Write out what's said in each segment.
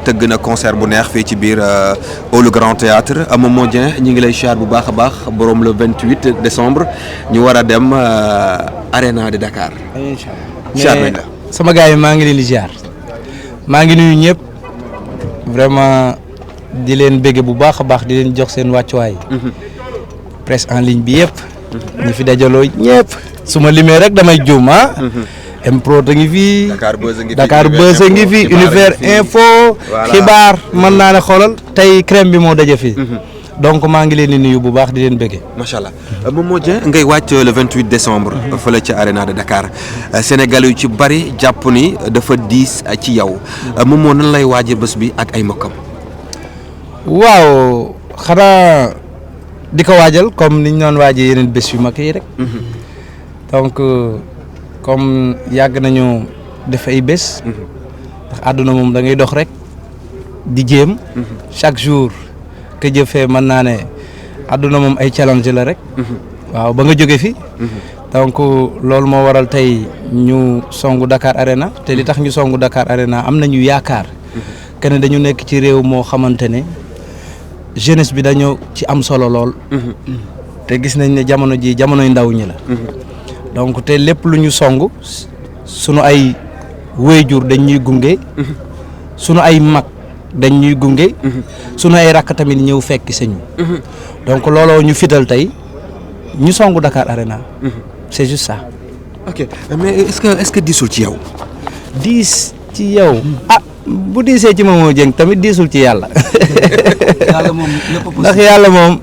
tëgg na concert bu neex fii ci biir au Grand Théâtre Momo Dieng ñu ngi lay ziar bu baax a baax borom le 28 décembre ñu war a dem Arena de Dakar. incha allah ziar nañ la. sama gars yi maa ngi leen di ziar maa ngi nuyu ñëpp vraiment di leen bége bu baax a baax di leen jox seen wàccuwaay. presse en ligne bi yëpp. ñi fi dajaloo ñëpp. su ma limee rek damay juum ah. Mprod a ngi fi. Dakar Buzz a ngi fi Univers Info. xibaar mën naa ne xoolal tey crème bi moo daje fii. donc maa ngi leen di nuyu bu baax di leen bëggee. macha allah Momo Dieng ngay wàcc le 28 décembre. fële ca Arena de Dakar. Sénégal yu ci bari jàpp ni dafa diis ci yow. Momo nan lay waajee bés bi ak ay mbokkam. waaw xanaa di ko waajal comme niñ doon waajee yeneen bés yu mag yi rek. donc comme yàgg nañu def ay bés. ndax àdduna moom da ngay dox rek di jéem. chaque jour que jëfee mën naa ne àdduna moom ay challenge la rek. waaw ba nga jóge fi. donc loolu moo waral tey ñu songu Dakar Arena te li tax ñu songu Dakar Arena am nañu yaakaar. que ne dañu nekk ci réew moo xamante ne jeunesse bi dañoo ci am solo lool. te gis nañ ne jamono ji jamonoy ndaw ñi la. donc te lépp lu ñu song sunu ay wéyjur dañ ñuy gunge. sunu ay mag dañ ñuy gunge. sunu ay rakk tamit ñëw fekk sañu. donc looloo ñu fital tey ñu songu Dakar Arena. c'est juste ça. ok mais est-ce que diisul ci yow. diis ci yow. ah bu diisee ci Momo Dieng tamit diisul ci yàlla. ndax yàlla moom.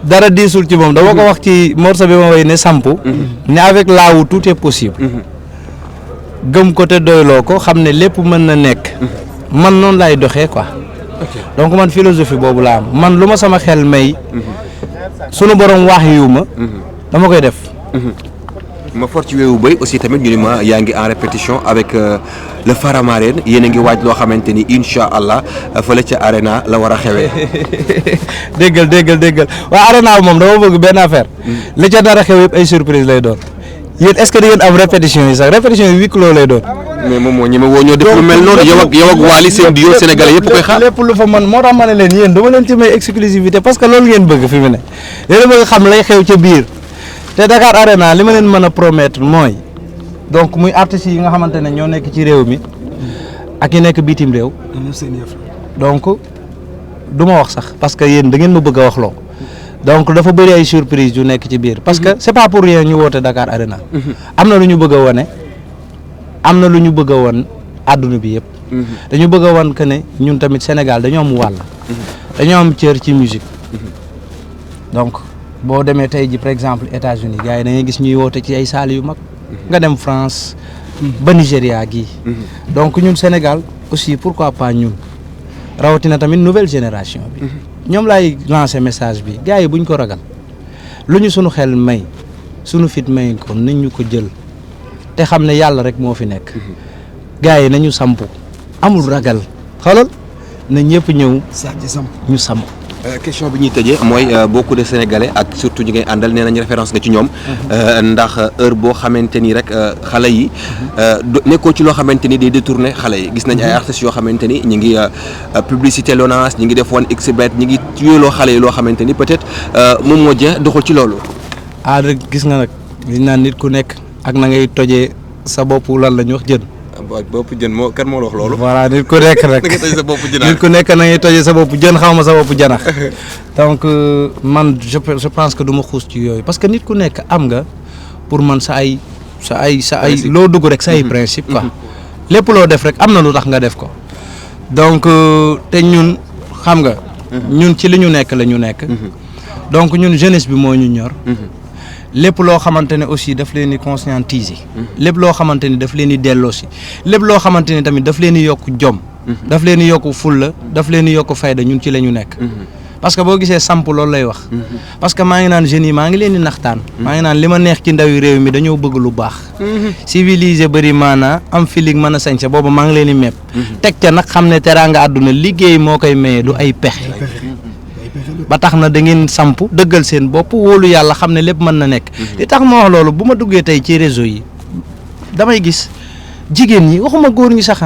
dara diisul ci moom dama ko wax ci morceau bi ma way ne sampu ne avec laawu tout est possible gëm ko te doyloo ko xam ne lépp mën na nekk man noonu laay doxee quoi donc man philosophie boobu laa am man lu ma sama xel may sunu borom wax yu ma dama koy def ma for ci weewu béy aussi tamit ñu ni ma yaa ngi en répétition avec le Faramareen yéen a ngi waaj loo xamante ni incha allah fële ca Arena la war a xewee. déggal waaw Arena moom dama bëgg benn affaire. li ca dara xew yëpp ay surprise lay doon yéen est-ce que da ngeen am répétition yi sax répétition yi huis clos lay doon. mais moom moo ñeme woo ñoo def lu mel noonu yow ak Wally seen duo sénégalais yëpp koy xaar. lépp lu fa man moo tax ma ne leen yéen dama leen ci may exclusivité parce que loolu ngeen bëgg fi mu ne yéen a bëgg xam lay xew ca biir. te Dakar Arena li ma leen mën a promettre mooy donc muy artistes yi nga xamante ne ñoo nekk ci réew mi ak yi nekk bitim réew donc du ma wax sax parce que yéen da ngeen ma bëgg a wax loo donc dafa bëri ay surprise yu nekk ci biir parce que c'est pas pour rien ñu woote Dakar Arena am na lu ñu bëgg a wane am na lu ñu bëgg a wan àdduna bi yëpp dañu bëgg a wan que ne ñun tamit Sénégal dañoo am wàll dañoo am cër ci musique donc boo demee tey ji par exemple États-Unis gars yi da ngay gis ñuy woote ci ay salles yu mag nga dem France ba Nigéria gii donc ñun Sénégal aussi pourquoi pas ñun rawatina tamit nouvelle génération bi ñoom laay lancer message bi gars yi buñ ko ragal lu ñu sunu xel may sunu fit may ko nañ ñu ko jël te xam ne yàlla rek moo fi nekk gars yi nañu sampu amul ragal xoolal na ñëpp ñëw ñu samp question bi ñuy tëjee mooy beaucoup de sénégalais ak surtout ñi ngay àndal nee nañ référence nga ci ñoom ndax heure boo xamante ni rek xale yi nekkoo ci loo xamante ni day détourné xale yi gis nañ ay artistes yoo xamante ni ñi ngi publicité Lonase ñi ngi def 1xBet ñi ngi yóoloo xale yi loo xamante ni peut-être Momo Dieng doxul ci loolu. ah rek gis nga nag li naan nit ku nekk ak na ngay tojee sa bopp lan la ñu wax jën. bopp jën moo kan moo la wax loolu. voilà nit ku nekk rek nit ku nekk na ngay tojee sa bopp jën xaw ma sa bopp janax donc man je pense que du ma xuus ci yooyu parce que nit ku nekk am nga pour man sa ay loo dugg rek sa ay principe quoi lépp loo def rek am na lu tax nga def ko donc te ñun xam nga ñun ci li ñu nekk la ñu nekk donc ñun jeunesse bi moo ñu ñor lépp loo xamante ne aussi daf leen di conscientiser lépp loo xamante ni daf leen di delloosi lépp loo xamante ni tamit daf leen di yokk jom daf leen di yokk fulla daf leen di yokk fayda ñun ci la ñu nekk parce que boo gisee samp loolu lay wax parce que maa ngi naan jeunes yi maa ngi leen di naxtaan maa ngi naan li ma neex ci ndawi réew mi dañoo bëgg lu baax civilisé bëri maanaa am feeling mën a sañse boobu maa ngi leen di mepp teg ca nag xam ne teraanga àdduna liggéey moo koy maye du ay pexe ba tax na da ngeen samp dëggal seen bopp wóolu yàlla xam ne lépp mën na nekk li tax ma wax loolu bu ma duggee tey ci réseau yi damay gis jigéen ñi waxuma góor ñi sax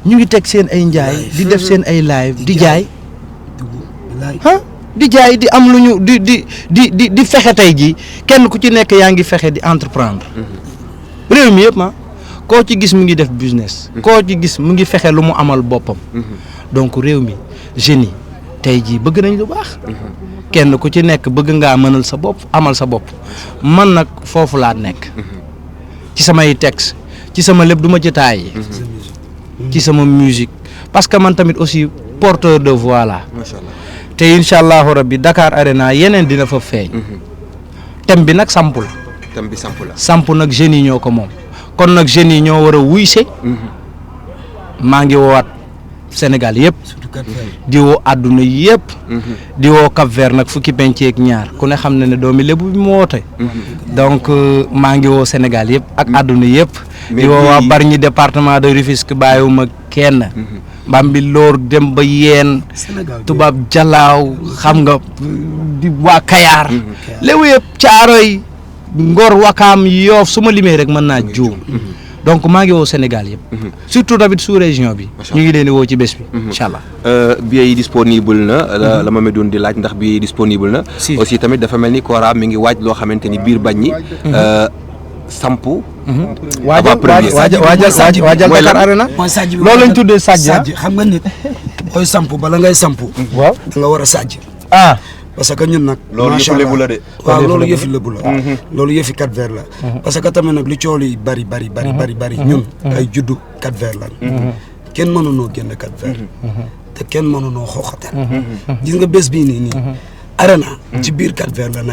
ñu ngi teg seen ay njaay di def seen ay live di jaay ah di jaay di am lu ñu di fexe tey jii kenn ku ci nekk yaa ngi fexe di entreprendre réew mi yëpp koo ci gis mu ngi def business koo ci gis mu ngi fexe lu mu amal boppam donc réew mi jeunes yi tey jii bëgg nañ lu baax kenn ku ci nekk bëgg ngaa mënal sa bopp amal sa bopp man nag foofu laa nekk ci samay texte ci sama lépp du ma ci taay ci sama musique parce que man tamit aussi porteur de voix la te incha allahu rabbi Dakar Arena yeneen dina fa feeñ thème bi nag samp la thème bi samp la samp nag jeunes yi ñoo ko moom kon nag jeunes yi ñoo war a wuyse maa ngi woowaat Sénégal yëpp di woo àdduna yëpp di woo Cap Vert nag fukki penc ak ñaar ku ne xam na ne doomi lébu bi mu woote donc maa ngi woo Sénégal yëpp ak àdduna yëpp di woo waa Bargny département de Rufisque bàyyiwuma kenn Bambilor dem ba yeen tubaab jalaaw xam nga di waa Kayaar léwu yëpp Caaroy Ngor Wakaam Yoof su ma limee rek mën naa juum donc maa ngi woo Sénégal yëpp surtout tamit sous région bi ñu ngi leen di woo ci bés bi incha allah billets yi disponible na la ma doon di laaj ndax billets yi disponible na aussi tamit dafa mel ni Kora mi ngi waaj loo xamante ni biir Bargny sampu waajal Dakar Arena mooy sajj bi loolu lañ tuddee sajj xam nga nit booy sampu bala ngay sampu waaw da nga war a sajj parce que ñun nag loolu yëfi lébu la de waaw loolu yëfi lébu la loolu yëfi Cap Vert la parce que tamit nag li cool yi bari ñun ay juddu Cap Vert lan kenn mënunoo génn Cap Vert te kenn mënunoo xooxatal gis nga bés bii nii Arena ci biir Cap Vert la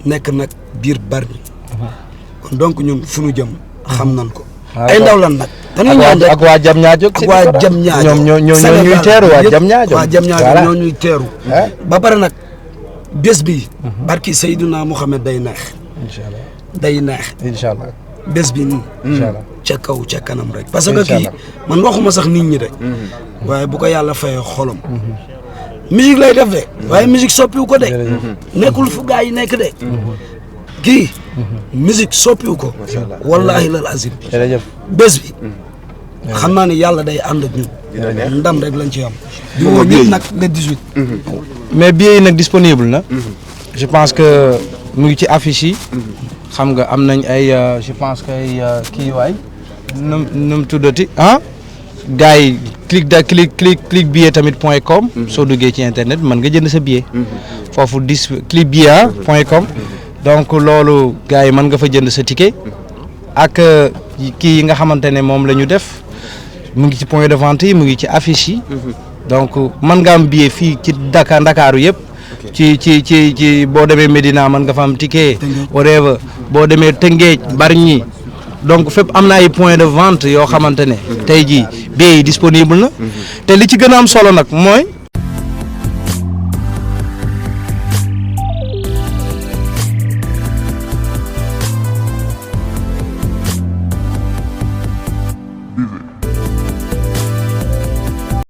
nekk nag biir Bargny kon donc ñun fu ñu jëm xam nañ ko ay ndaw lan nag dañuy ñaan rek ak waa Diamniadio ak waa Diamniadio ñoom ñuy teeru waa Diamniadio ñoo ñuy teeru ba pare nag bés bi barki Seydina Mouhamed day neex inshallah day neex inshallah bés bi nii inshallah ca kaw ca kanam rek parce que kii man waxuma sax nit ñi de waaye bu ko yàlla fayee xolom musique lay def de waaye musique soppiwu ko de nekkul fu gaa yi nekk de kii musique soppiwu ko wallahi lal azim bés bi xam naa ne yàlla day ànd ak ñun ndam rek lañ ci am di woo ñëpp nag le 18 mais billets yi nag disponible na je pense que mu ngi ci affiche yi xam nga am nañ ay je pense que ay kii waay nu mu tuddati gars yi click billet tamit .com soo duggee ci internet mën nga jënd sa billet foofu click billet .com donc loolu gars yi mën nga fa jënd sa ticket ak kii yi nga xamante ne moom la ñu def mu ngi ci point de vente yi mu ngi ci affiche yi donc mën nga am billet fii ci Ndakaaru yëpp ci boo demee Médina mën nga fa am ticket whatever boo demee Tëngéej Bargny donc fépp am na ay point de vente yoo xamante ne tey jii billets yi disponible na te li ci gën a am solo nag mooy